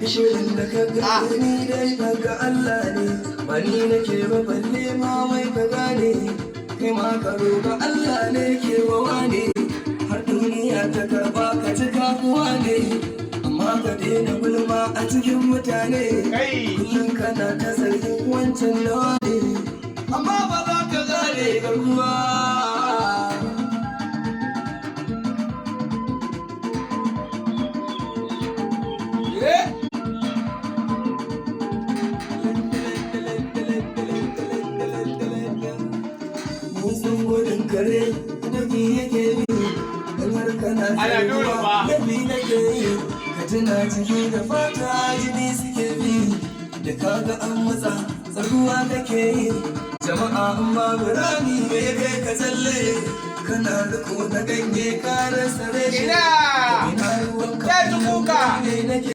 Shirin da ka gani dai daga Allah ne, ba ni nake ba, balle ma wai ka gane. Kai ma ka roƙa, Allah ne ke wawa ne, har duniya ta karba ka ci kafuwa ne. Amma ka daina gulma a cikin mutane. Kai. Kullum kana ta zargin wancan nawa ne, amma ba za ka gane garkuwa. Eh! Musun gudun kare daki yake bi, in har kana Ana dole ba. Laifi nake yi, ka tuna ciki da fata jini suke bi, da kaga an matsa tsaruwa kake yi. Jama'a, in babu rami me ya kai ka tsalle? Kana riko na ganye ka rasa reshe. Ina! Ina ruwanka? Ta ci kuka. Ne nake.